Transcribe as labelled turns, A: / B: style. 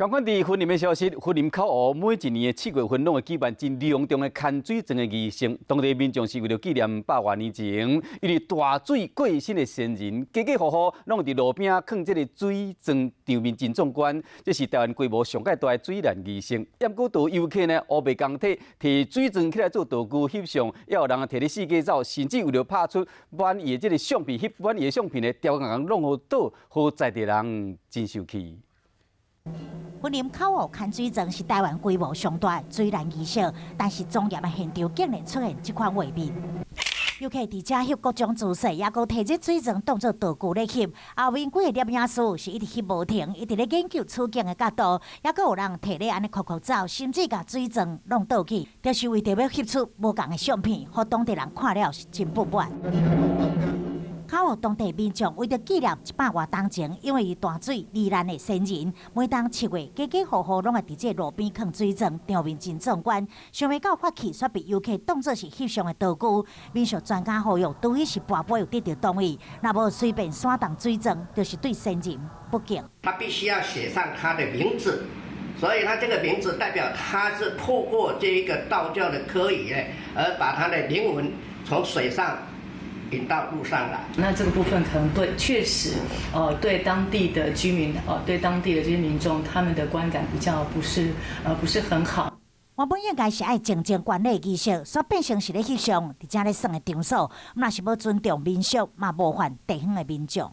A: 仝款佇雲林的消息，雲林口湖每一年的7月份攏會舉辦真隆重的牽水船的儀式，當地民眾是為著紀念百外年前因為大水過身的先人，家家戶戶攏佇路邊囥這个水船，場面真壯觀。這是台灣規模上蓋大的水難儀式。毋過有遊客呢，烏白仝提提水船起來做道具翕相，也有人提咧四界走，甚至為著拍出滿意的這个相片，翕滿意的相片呢，刁共弄予倒，予在地人真生氣。
B: 雲林口湖牽水船是台灣規模上大的水難儀式，但是莊嚴的現場竟然出現這款畫面。遊客佇遮翕各種姿勢，也閣提這水船當做道具咧翕。後面幾个攝影師是一直翕無停，一直咧研究取景的角度，也閣有人提咧按呢哭哭走，甚至共水船弄倒去，就是為著欲翕出無仝的相片，予當地人看了是真不滿。口湖當地民眾為著紀念100外冬前，因為大水罹難的先人，每當7月，家家戶戶攏會佇這路邊囥水船，場面真壯觀。想袂到發起，煞被遊客當作是翕相的道具。民俗專家呼籲，除非是跋杯有得著同意，若無隨便徙動水船，就是對先人不敬。
C: 他必須要寫上他的名字，所以他這個名字代表他是透過這一個道教的科儀呢，而把他的靈魂從水上引到陸上來。
D: 那這個部分可能對，確實，對當地的居民，對當地的這些民眾，他們的觀感比較不是很好。
B: 原本應該是愛靜靜觀禮儀式，煞變成是咧翕相，佇遮咧耍的場所，若是無尊重民俗，嘛冒犯地方的民眾。